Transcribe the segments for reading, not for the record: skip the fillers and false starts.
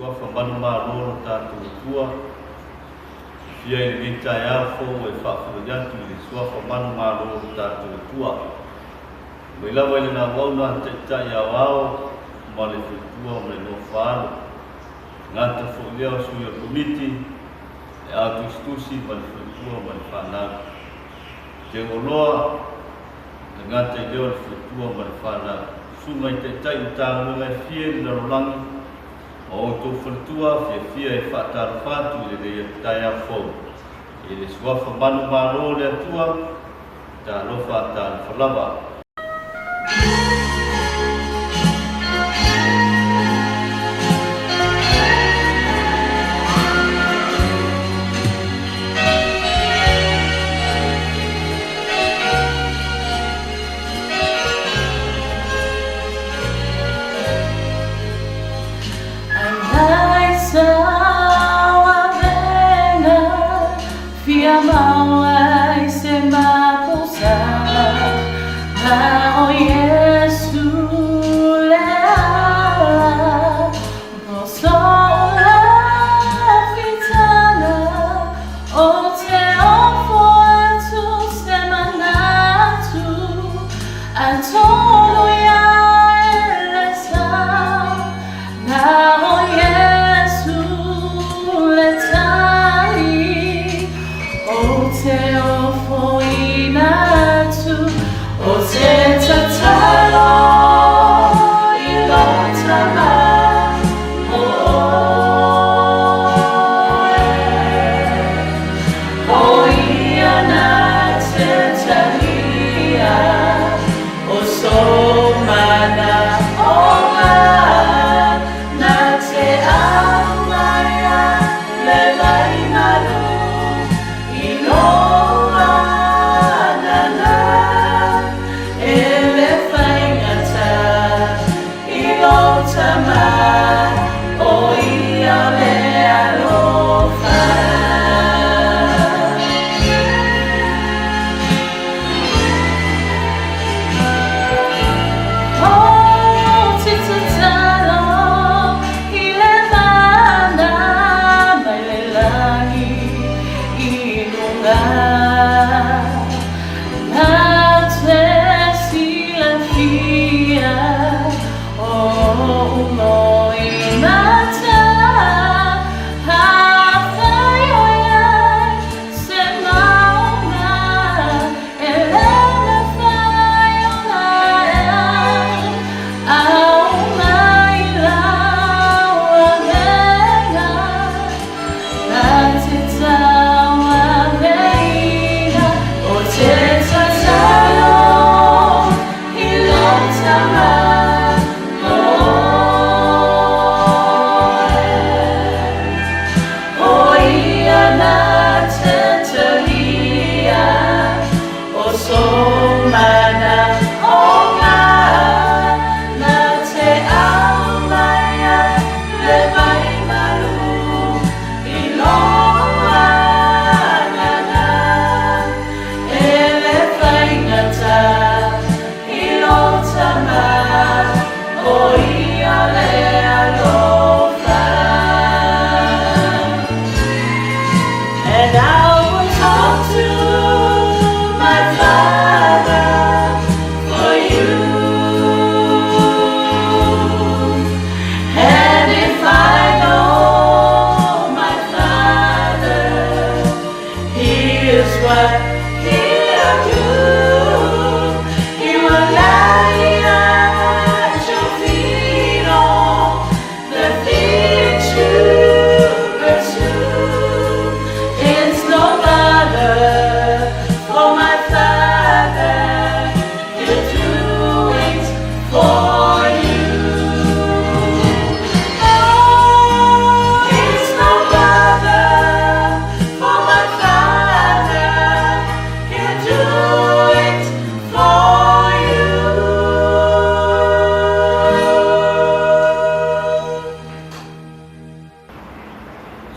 Suafa manumalo o lo tatou Atua. Fiafia i lenei taeao fou e faafeiloai atu i le Suafa manumalo o lo tatou Atua. Mai lava i lana auauna taitai aoao ma le faletua ma le nofoaalo. E gata foi lea o sui o le Komiti, le ao tusitusi ma le faletua ma le fanau. Teuoloa, e gata i lea o le faletua ma le fanau. Susuga i taitai Matagaluega e fia i le lalolagi, ma outou faletua fiafia e faatalofa atu i lenei taeao fou. I le Suafa manumalo o le Atua, talofa talofa lava.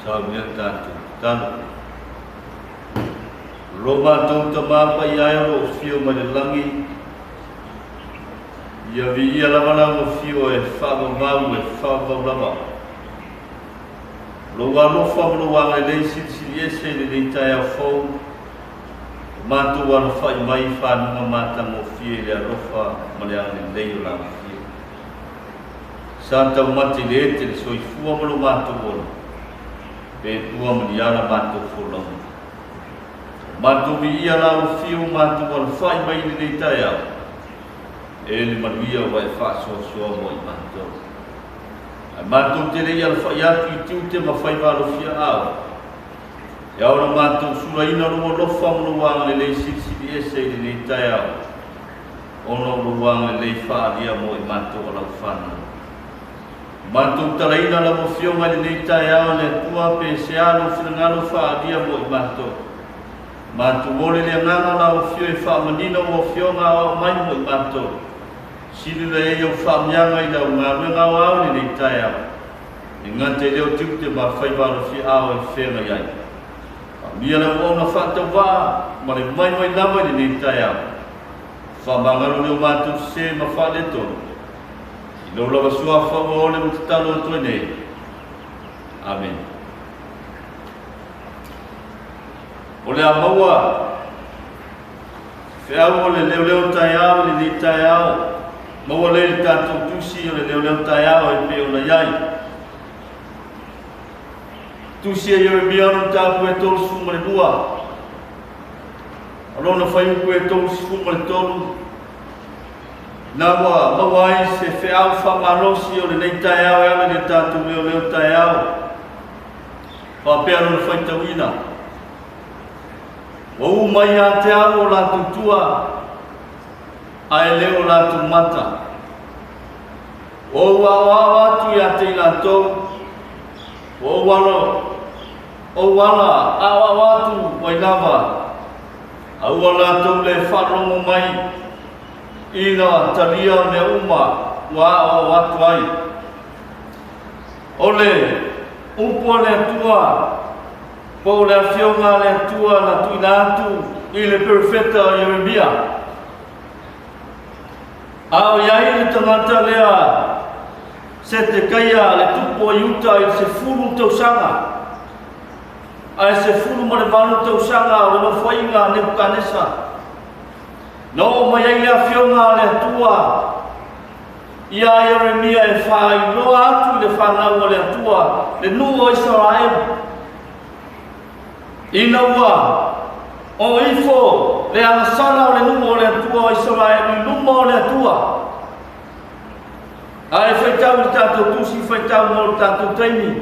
Saunia tatou tatalo. O lo matou Tama paia e o lo o afio mai le lagi, ia viia lava lau afio e faavavau e faavavau lava. O lou alofa ma lou agalelei silisili ese i lenei taeao fou, ua matou alafai mai i fanuga matagofie i le alofa ma le agalelei o le Afio. Sa taumate i le ete le soifua ma lo matou ola, pe tua ma ni ala matou folauga. Ua matou viia la Afio ua matou alafai mai i lenei taeao, e le manuia ua e faasoasoa mo i matou. Ae matou te le i alafai atu i tiute ma faiva alofia ao, e ao ona matou sulaina lou alofa ma lou agalelei silisili ese i lenei taeao, ona o lou agalelei faaalia mo i matou alaufanau. Matou talaina lau Afioga i lenei taeao le Atua pe se a lou finagalo faaalia mo i matou. Matou ole le agaga lau Afio e faamanino ua Afioga aoao mai mo i matou. Sili la ai au faamiaga i lau galuega aoao i lenei taeao. E gata i lea o tiute ma faiva alofia ao e feagai ai. Faamia lau auauna faatauvaa ma le maimai lava i lenei taeao. Faamagalo le o matou sese ma faaletonu. I lou lava suafa ua ole ma tatalo atu ai nei. Amene. O le a maua feau o le leoleo taeao i lenei taeao. Maua lea i le tatou tusi o le leoleo taeao e pei ona i ai. Tusi a Ieremia o le mataupu e 32. O lona fuaiupu e 33. Na ua maua ai se feau faamalosi o lenei taeao e ala i le tatou leoleo taeao. Faapea lona faitauina. Ua u mai ia te au o latou tua, ae le o latou mata. Ua ou aoao atu ia te i latou, ua ou alo, ou ala aoao atu ai lava, a ua latou le faalogo mai ina talia mea uma ua aoao atu ai. O le upu a le Atua, po o le afioga a le Atua na tuuina atu i le perofeta o Ieremia. A o i ai le tagata lea Setekaia le tupu o Iuta i le 10 tausaga, ae 18 tausaga o le nofoaiga a Nebukanesa, na oo mai ai le afioga a le Atua iā Ieremia e faailoa atu i le fanau a le Atua, le nuu o Isaraelu, ina ua oo ifo le agasala o le nuu o le Atua o Isaraelu i luma o le Atua. A e faitau i le tatou tusi faitau mo le tatou taimi,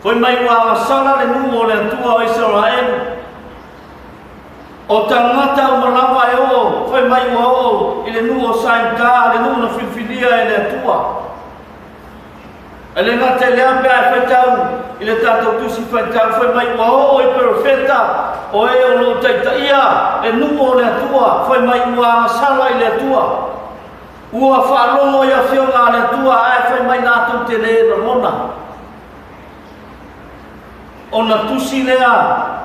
fai mai ua agasala le nuu o le Atua o Isaraelu, O tagata uma lava e oo, fai mai ua oo i le nuu o Saimta, le nuu na filifilia e le Atua. E le gata i lea pe a e faitau i le tatou tusi faitau, fai mai ua oo i perofeta o e o lo o taitaia le nuu o le Atua, fai mai ua agasala i le Atua. Ua faalogo i afioga a le Atua ae fai mai latou te le lagona. Ona tusi lea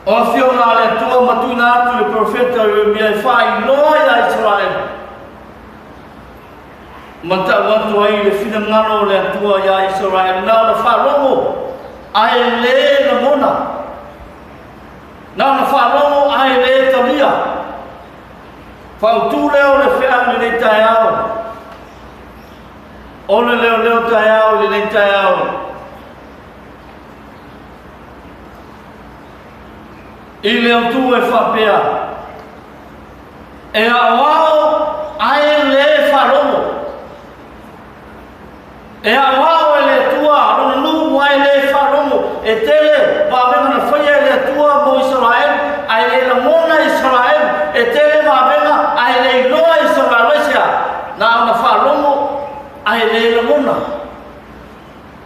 o afioga a le Atua ma tuuina atu i le perofeta o Ieremia e faailoa iā Isaraelu ma tau atu ai le finagalo o le Atua iā Isaraelu, na ona faalogo ae le lagona, na ona faalogo ae le talia. Faautu lea o le feau i lenei taeao, o le leoleo taeao i lenei taeao. I le autu e faapea, e aoao ae le faalogo. E aoao e le Atua lona nuu ae le faalogo. E tele vavega na faia e le Atua mo Isaraelu ae le lagona e Isaraelu. E tele vavega ae le iloa e Isaraelu. Aisea? Na ona faalogo ae le lagona.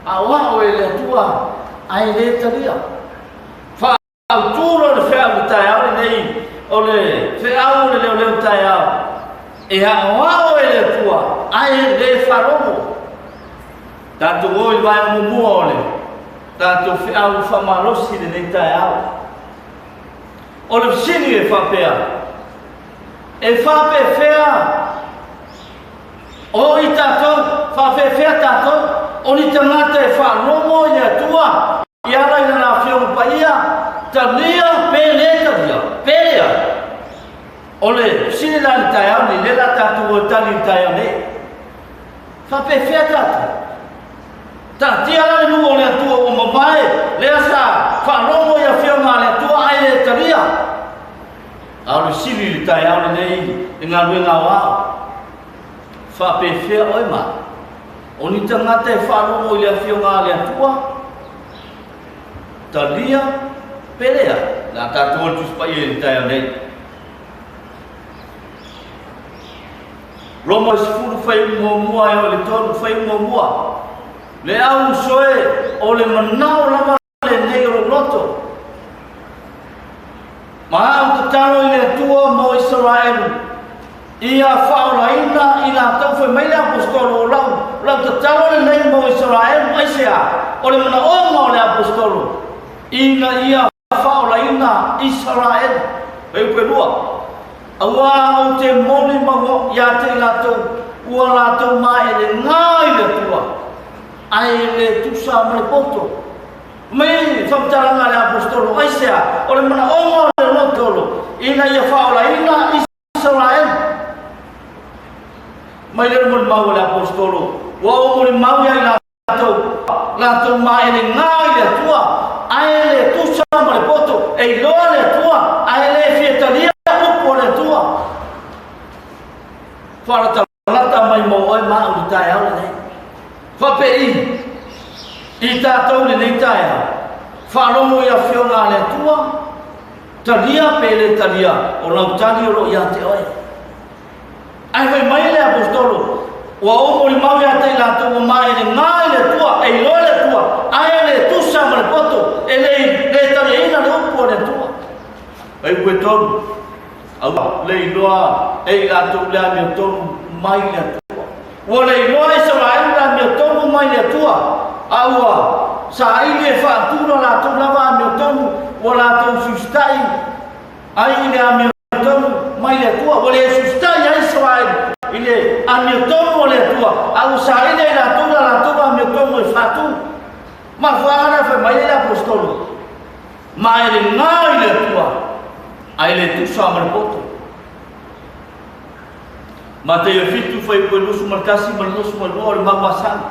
Aoao e le Atua ae le talia. Faautu loa le feau i le taeao lenei, o le feau o le leoleo taeao, e aoao e le Atua ae le faalogo. Tatou o i le vaega muamua o le tatou feau faamalosi i lenei taeao. O le fesili e faapea, e faapefea O i tatou, faafefea tatou? O ni tagata e faalogo i le Atua e ala i Lana Afioga Paia, talia pe le talia, pe leai. O le fesili la i le taeao nei, lea la tatou o e tali i le taeao nei. Faapefea tatou? Taatia la le nuu o le Atua ua mavae, lea sa faalogo i Afioga a le Atua ae le talia. A o le sili i le taeao lenei i galuega aoao, faapefea oe ma o ni tagata e faalogo i le Afioga a le Atua, talia pe leai. O le a tatou o le Tusi Paia i le taeao nei. Roma 10 fuaiupu muamua e oo i le 3 fuaiupu muamua. Le au uso e, o le manao lava lenei o lou loto. Ma au tatalo i le Atua mo Isaraelu, ia faaolaina i latou, fai mai le Aposetolo, o lau, lau tatalo lenei mo Isaraelu, aisea? O le manaoga o le Aposetolo, ina ia faaolaina Isaraelu. Fuaiupu e 2, Auā ou te molimau ia te i latou, ua latou maelega i le Atua, ae le tusa ma le poto. Mai faamatalaga a le Aposetolo, aisea? O le manaoga o le loto, ina ia faaolaina Isaraelu. Mai le molimau a le Aposetolo, ua ou molimau ia i latou, latou maelega i le Atua, ae le tusa ma le poto, e iloa le Atua, ae le fia talia upu a le Atua. Faalatalata mai mo oe ma au i le taeao lenei. Faapei i tatou lenei taeao, faalogo i afioga a le Atua, talia pe le talia, o lau tali o lo o ia te oe. Ae fai mai le Aposetolo, Ua ou molimau ia te i latou ua maelega i le Atua, e iloa le Atua, ae le tusa ma le poto, e le, le taliaina le upu a le Atua. Fuaiupu e 3, Aua le iloa e i latou le amiotonu mai le Atua. Ua le iloa Isaraelu le amiotonu mai le Atua, a ua saili e faatu lo latou lava amiotonu, ua latou siusitai ai i le amiotonu tonu mai le Atua, ua le sustai ai Israeli i le amiotonu o le Atua, a ua saili ai latou la latou amiotonu e faatu. Mafuaaga na fai mai ai le Aposetolo, ma e le gā i le Atua, ae le tusa ma le poto. Mateio 7, fuaiupu e 21 ma le 22 o le mau masani.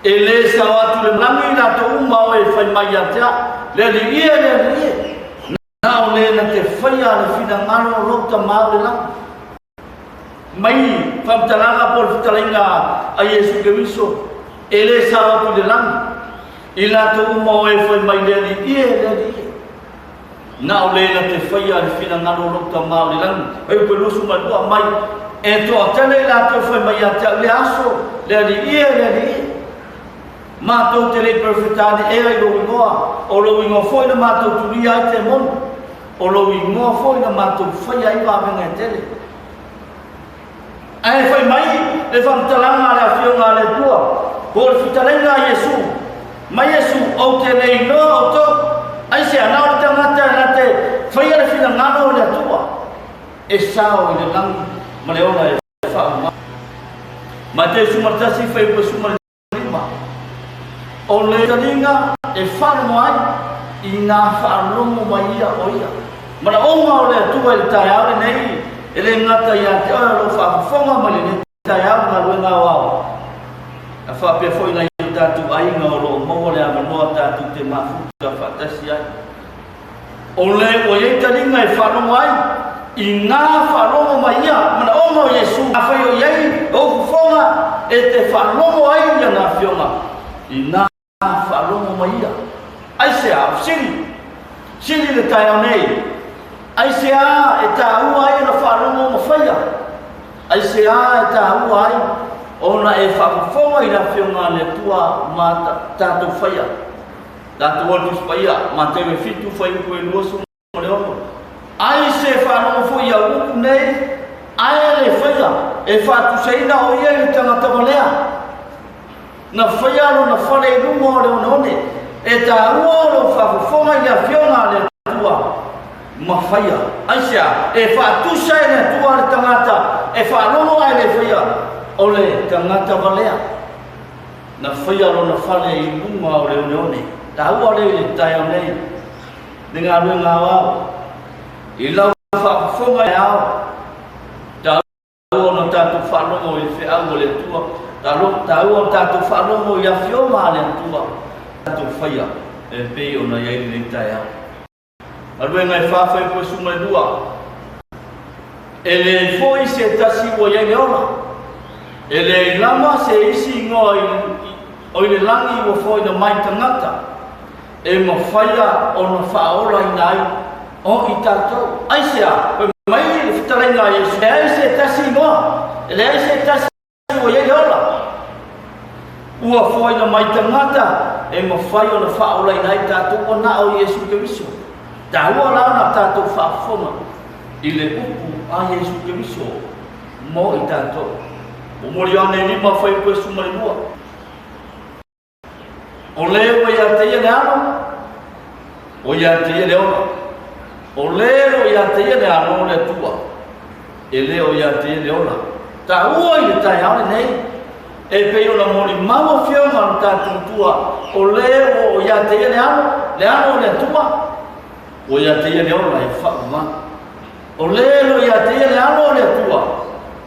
E le sao atu le lagi i latou uma o e fai mai ia te au, le Alii e, le Alii e. Na o le na te faia le finagalo o lou Tama o le lagi. Mai faamatalaga po o le fetalaiga a Iesu Keriso, e le sao atu i le lagi, i latou uma o e fai mai le Alii e, le Alii e. Na o le na te faia le finagalo o lou Tama o le lagi. Fuaiupu e 22 mai, e toatele i latou fai mai ia te au i le aso, le Alii e, le Alii e. Matou te le i perofeta ane ea i lou igoa, o lou igoa foi na matou tulia ai temoni, o lou igoa foi na matou faia ai vavega e tele. Ae fai mai le faamatalaga a le Afioga a le Atua, po o le fetalaiga a Iesu, mai Iesu, ou te le iloa outou. Aisea? Na o le tagata na te faia le finagalo o le Atua, e sao i le lagi ma le ola e faauma. Mateu 11, fuaiupu 15. O le taliga e faalogo ai i nā faalogo mai ia o ia. Manaoga o le Atua i le taeao lenei, e le gata ia te oe o lou faafofoga mai lenei taeao i galuega aoao, a faapea foi nai o tatou aiga o lo o maua le avanoa tatou te mafuta faatasi ai. O le ua i ai taliga e faalogo ai i nā faalogo mai ia manaoga o Iesu. Afai o i ai ou fofoga e te faalogo ai i ana afioga i nā faalogo mai ia. Aisea? Fesili. Sili le taeao nei. Aisea e taua ai ona faalogo ma faia? Aisea e taua ai ona e faafofoga i le afioga a le Atua ma tatou faia? Tatou alu Tusi Paia, Mateu e 7, fuaiupu e 26. Ai se faalogo foi i au upu nei, ae le faia, e faatusaina o ia i le tagata valea. Na faia lona fale i luga o le oneone, e taua o lou faafofoga i le afioga a le Atua ma faia. Aisea? E faatusa e le Atua le tagata e faalogo ae le faia, o le tagata valea. Na faia lona fale i luga o le oneone. Taua lea i le taeao nei, le galuega aoao. I lau faafofoga e ao, taua ona tatou faalogo i le feau a le Atua, taua ona tatou faalogo i afioga a le Atua, tatou faia e pei ona i ai lenei taeao. Galuega e 4:12. E leai foi se tasi ua i ai le ola, e leai lava se isi igoa o i le lagi ua foaina mai tagata e mafaia ona faaolaina ai o i tatou. Aisea? Fai mai le fetalaiga a Iesu, e leai se tasi igoa, e leai se tasi ua i ai le ola. Ua foaina mai tagata e mafai ona faaolaina ai tatou ua na o Iesu Keriso. Taua la ona tatou faafofoga i le upu a Iesu Keriso mo i tatou. Momoli Ioane 5 fuaiupu 12. O le ua ia te ia le alo, o ia te ia le ola. O le o ia te ia le alo o le Atua, e le o ia te ia le ola. Taua i le taeao lenei, e pei ona molimau afioga a lo tatou Atua, o le o ia te ia le alo, le alo o le Atua, o ia te ia le ola e faamama. O le o ia te ia le alo o le Atua,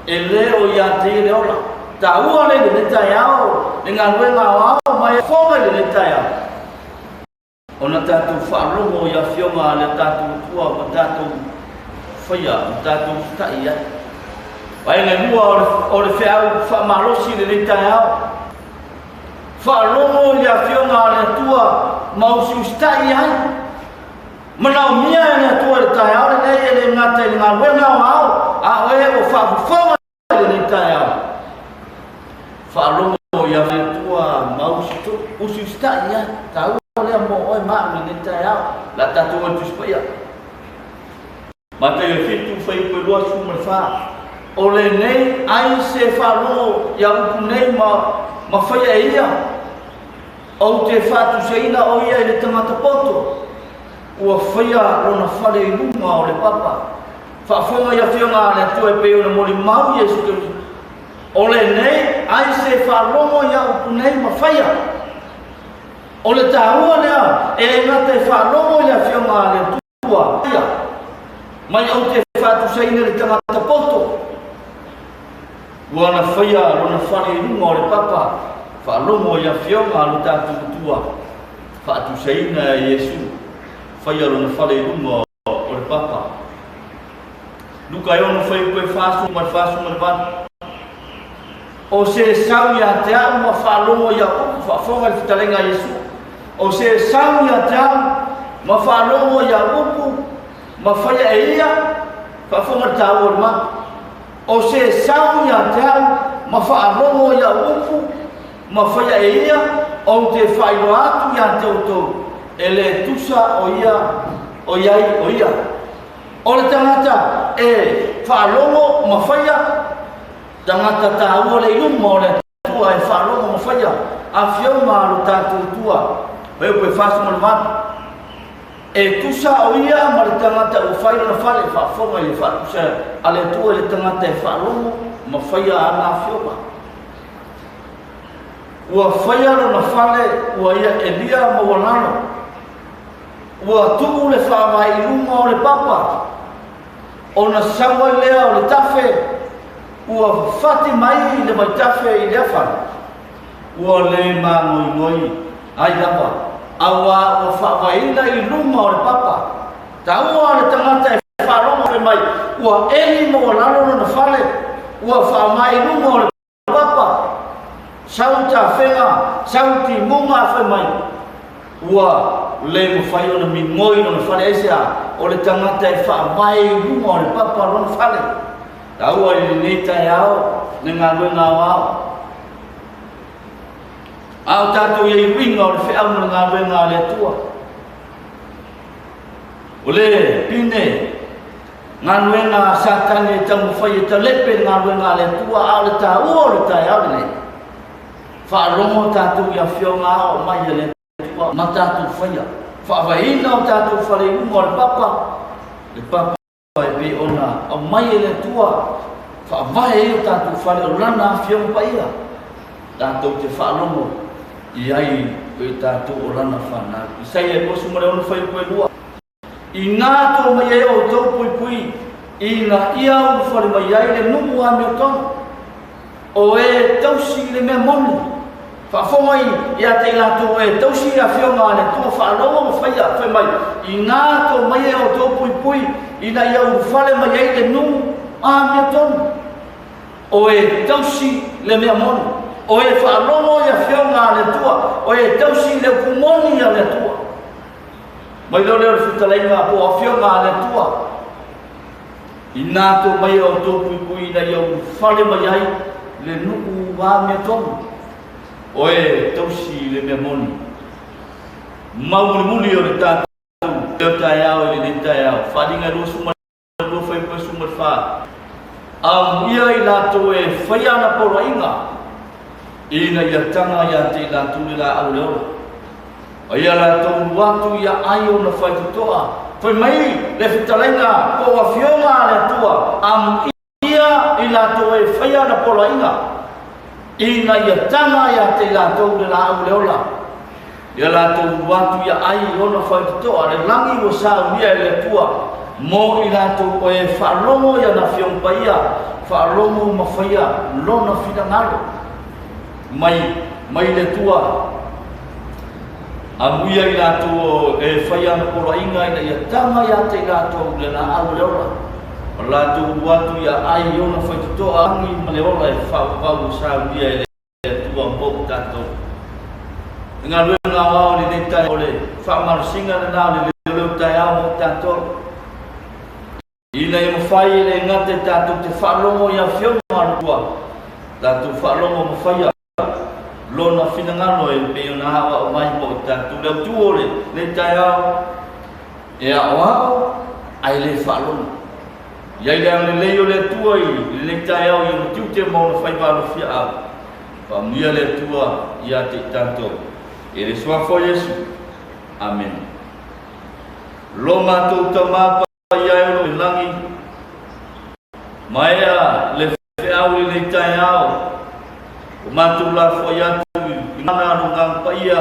e le o ia te ia le ola. Taua le i lenei taeao, le galuega aoao ma e fofoga i lenei taeao. Ona tatou faalogo i afioga a le tatou Atua ma tatou faia, ma tatou usitai i ai. Vaega e lua o le feau faamalosi i lenei taeao. Faalogo i le afioga a le Atua ma usiusitai i ai. Manaomia e le Atua i le taeao lenei e le gata i le galuega aoao, a o e ua faafofoga i lenei taeao. Faalogo i le Atua ma usiusitai i ai. Taua lea mo oe ma au i lenei taeao. La tatou o i le Tusi Paia. Mataio 7, fuaiupu e 24. O lenei ai se faalogo ia upu nei ma faia e ia. Ou te faatusaina o ia i le tagata poto, ua faia lona fale i luga o le papa. Faafofoga i afioga a le Atua e pei ona molimau Iesu Keriso. O lenei ai se faalogo ia upu nei ma faia. O le taua lea e le gata e faalogo i le afioga a le Atua, ia, mai ou te faatusaina le tagata poto, ua na faia lona fale i luga o le papa, faalogo i afioga a lo tatou Atua, faatusaina e Iesu, faia lona fale i luga o le papa. Luka e 6 fuaiupu e 48. O se sau ia te au ma faalogo ia upu, faafofoga i le fetalaiga a Iesu. O se sau ia te au ma faalogo ia upu ma faia e ia, faafofoga i le taua o le mau. O se sau ia te au ma faalogo ia upu ma faia e ia, ou te faailoa atu ia te outou, e le tusa o ia o i ai o ia. O le tagata e faalogo ma faia, tagata taua le i luma o le Atua e faalogo ma faia, afioga a lo tatou Atua, Fuaiupu e 48. E tusa o ia ma le tagata ua fai lona fale, faafofoga i le faatusa a le Atua i le tagata e faalogo ma faia ana afioga. Ua faia lona fale, ua ia elia ma ua lalo. Ua tuu le faavae i luga o le papa, ona sau ai lea o le tafe, ua fati mai le vaitafe i lea fale, ua le magoigoi ai lava, auā ua faavaeina i luga o le papa. Taua le tagata e faalogo fai mai, ua eli ma ua lalo lona fale, ua faavae i luga o le papa, sau tafega, sau timuga fai mai, ua le mafai ona migoi lona fale. Aisea? O le tagata e faavae i luga o le papa lona fale. Taua i lenei taeao le galuega aoao. A o tatou i ai uiga o le feau ma le galuega a le Atua. O le pine galuega a Satani e taumafai e talepe le galuega a le Atua, a o le taua o le taeao lenei, faalogo tatou i afioga ao mai a le Atua ma tatou faia, faavaeina o tatou fale i luga o le papa, le papa e pei ona aumai e le Atua, faavae ai o tatou fale o lana afioga paia, tatou te faalogo. I ai o i tatou o lana fanau. Isaia 26 fuaiupu 2. Inā tō mai ai outou puipui ina ia ulufale mai ai le nuu amiotonu, o e tausi i le mea moni. Faafofoga ia te i latou o e tausi i le Afioga a le Atua faalogo ma faia, fai mai, Inā tō mai ai outou puipui ina ia ulufale mai ai le nuu amiotonu. O e tausi le mea moni, o e faalogo i Afioga a le Atua, o e tausi le upu moni a le Atua. Mai loa lea o le fetalaiga po o Afioga a le Atua, inā tō mai a outou puipui ina ia ulufale mai ai le nuu amiotonu, o e tausi le mea moni. Mau mulimuli o le tatou leo taeao i lenei taeao, faaaliga 22 24. Amuia i latou e faia ana poloaiga, ina ia taga ia te i latou le laau o le ola. A ia latou ulu atu ia ai ona faitotoa. Fai mai le fetalaiga po o afioga a le Atua, amuia Ia i latou e faia ana poloaiga, ina ia taga ia te i latou le laau le ola. Ia latou ulu atu ia ai i ona faitotoa le lagi ua saunia e le Atua mo i latou o e faalogo i ana Afioga Paia, faalogo ma faia Lona finagalo mai mai le Atua. Amuia i latou e faia ana poloaiga ina ia taga ia te i latou le laau o le ola. O latou ulu atu ia ai i ona faitotoa lagi ma le ola e faavavau ua saunia e le Atua mo tatou. Le galuega aoao i lenei taeao o le faamalosiga lena o le leoleo taeao mo tatou. Ina ia mafai e le gata i tatou te faalogo i Afioga a le Atua, tatou faalogo ma faia Lona finagalo e pei ona aoao mai mo i tatou. Le autu o lenei taeao, e aoao ae le faalogo. I ai le agalelei o le Atua i lenei taeao i ona tiute ma ona faiva alofiaau. Faamanuia le Atua ia te i tatou. I le Suafa o Iesu. Amene. Lo matou Tama paia e o lo o i lagi, maea le feau i lenei taeao, ua matou lafoai atu i gana lo Agaga Paia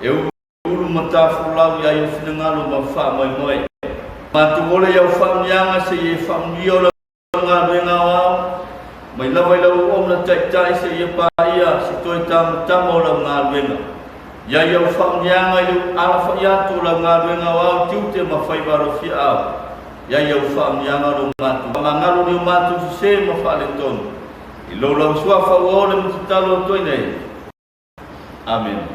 e uluulu ma tafolau i ai o finagalo ma faamoemoe. Matou ola i au faamanuiaga seia e faamanuia o lau galuega aoao, mai lava i lau auauna taitai seia paia se toe tamatama o lau galuega. Ia i au faamanuiaga i le alafai atu o lau galuega aoao tiute ma faiva alofiaao. Ia i au faamanuiaga o lo matou faamagalo ni o matou sese ma faaletonu. I lou lau suafa ua ole ma tatalo atu ai nei. Amene.